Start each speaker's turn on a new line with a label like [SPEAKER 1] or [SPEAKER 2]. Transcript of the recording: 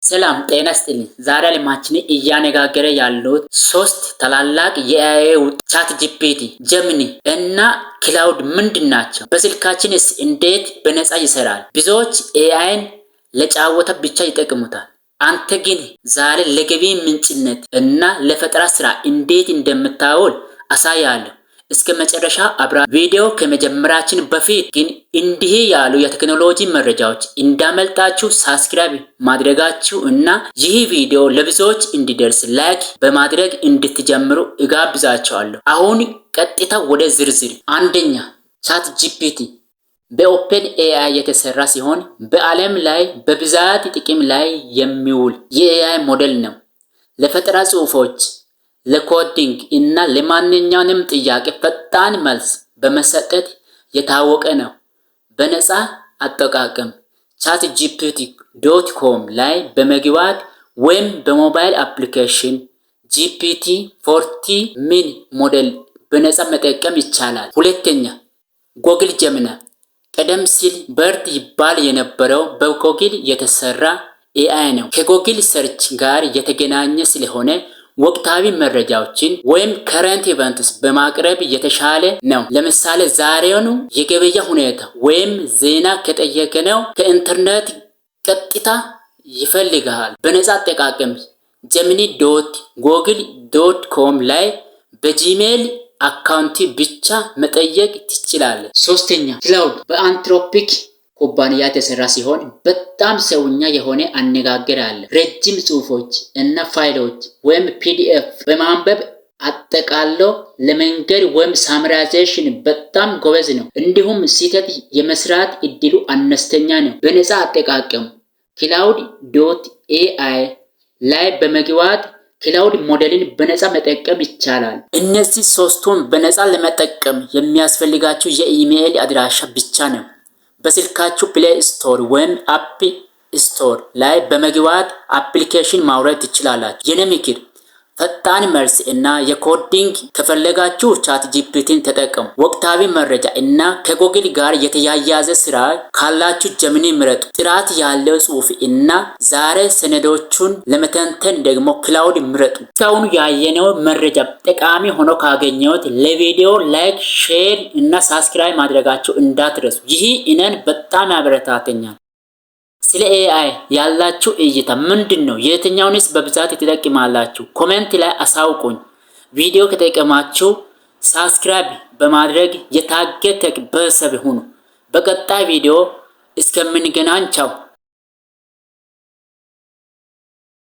[SPEAKER 1] ሰላም ጤና ይስጥልኝ። ዛሬ ዓለማችንን እያነጋገረ ያሉት ሶስት ታላላቅ የ AI ChatGPT፣ Gemini እና Claude ምንድን ናቸው? በስልካችንስ እንዴት በነፃ ይሰራል? ብዙዎች AI ን ለጨዋታ ብቻ ይጠቀሙታል። አንተ ግን ዛሬ ለገቢ ምንጭነት እና ለፈጠራ ስራ እንዴት እንደምታውል አሳያለሁ። እስከ መጨረሻ አብራ። ቪዲዮ ከመጀመራችን በፊት ግን እንዲህ ያሉ የቴክኖሎጂ መረጃዎች እንዳያመልጣችሁ subscribe ማድረጋችሁ እና ይህ ቪዲዮ ለብዙዎች እንዲደርስ like በማድረግ እንድትጀምሩ እጋብዛችኋለሁ። አሁን ቀጥታ ወደ ዝርዝር። አንደኛ፣ ChatGPT በ OpenAI የተሰራ ሲሆን በዓለም ላይ በብዛት ጥቅም ላይ የሚውል የ AI ሞዴል ነው። ለፈጠራ ጽሑፎች፣ ለ coding እና ለማንኛውንም ጥያቄ ፈጣን መልስ በመስጠት የታወቀ ነው። በነፃ አጠቃቀም ChatGPT.com ላይ በመግባት ወይም በሞባይል application GPT 4o mini ሞዴል በነፃ መጠቀም ይቻላል። ሁለተኛ፣ Google Gemini፣ ቀደም ሲል Bard ይባል የነበረው በጎግል የተሰራ AI ነው። ከ Google search ጋር የተገናኘ ስለሆነ ወቅታዊ መረጃዎችን ወይም current events በማቅረብ የተሻለ ነው። ለምሳሌ ዛሬውኑ የገበያ ሁኔታ ወይም ዜና ከጠየቅነው ከኢንተርኔት ቀጥታ ይፈልግሃል። በነፃ አጠቃቀም gemini.google.com ላይ በ Gmail account ብቻ መጠየቅ ትችላለህ። ሶስተኛ፣ Claude በ Anthropic ኩባንያ የተሰራ ሲሆን በጣም ሰውኛ የሆነ አነጋገር አለ። ረጅም ጽሑፎች እና ፋይሎች ወይም PDF በማንበብ አጠቃሎ ለመንገር ወይም summarization በጣም ጎበዝ ነው። እንዲሁም ስህተት የመስራት እድሉ አነስተኛ ነው። በነፃ አጠቃቀም Claude.ai ላይ በመግባት Claude ሞዴልን በነፃ መጠቀም ይቻላል። እነዚህ ሶስቱን በነፃ ለመጠቀም የሚያስፈልጋችሁ የኢሜይል አድራሻ ብቻ ነው። በስልካችሁ Play Store ወይም App Store ላይ በመግባት application ማውረድ ትችላላችሁ። የኔ ምክር፣ ፈጣን መልስ እና የ coding ከፈለጋችሁ ChatGPT ን ተጠቀሙ። ወቅታዊ መረጃ እና ከጎግል ጋር የተያያዘ ስራ ካላችሁ Gemini ምረጡ። ጥራት ያለው ጽሑፍ እና ዛሬ ሰነዶቹን ለመተንተን ደግሞ Claude ምረጡ። እስካሁን ያየነው መረጃ ጠቃሚ ሆኖ ካገኘሁት ለቪዲዮ like፣ share እና subscribe ማድረጋችሁ እንዳትረሱ። ይህ እኔን በጣም ያበረታተኛል። ስለ AI ያላችሁ እይታ ምንድን ነው? የትኛውንስ በብዛት ትጠቀማላችሁ? Comment ላይ አሳውቁኝ። ቪዲዮ ከጠቀማችሁ subscribe በማድረግ የታገ Tech ቤተሰብ ሁኑ። በቀጣይ ቪዲዮ እስከምንገናኝ ቻው።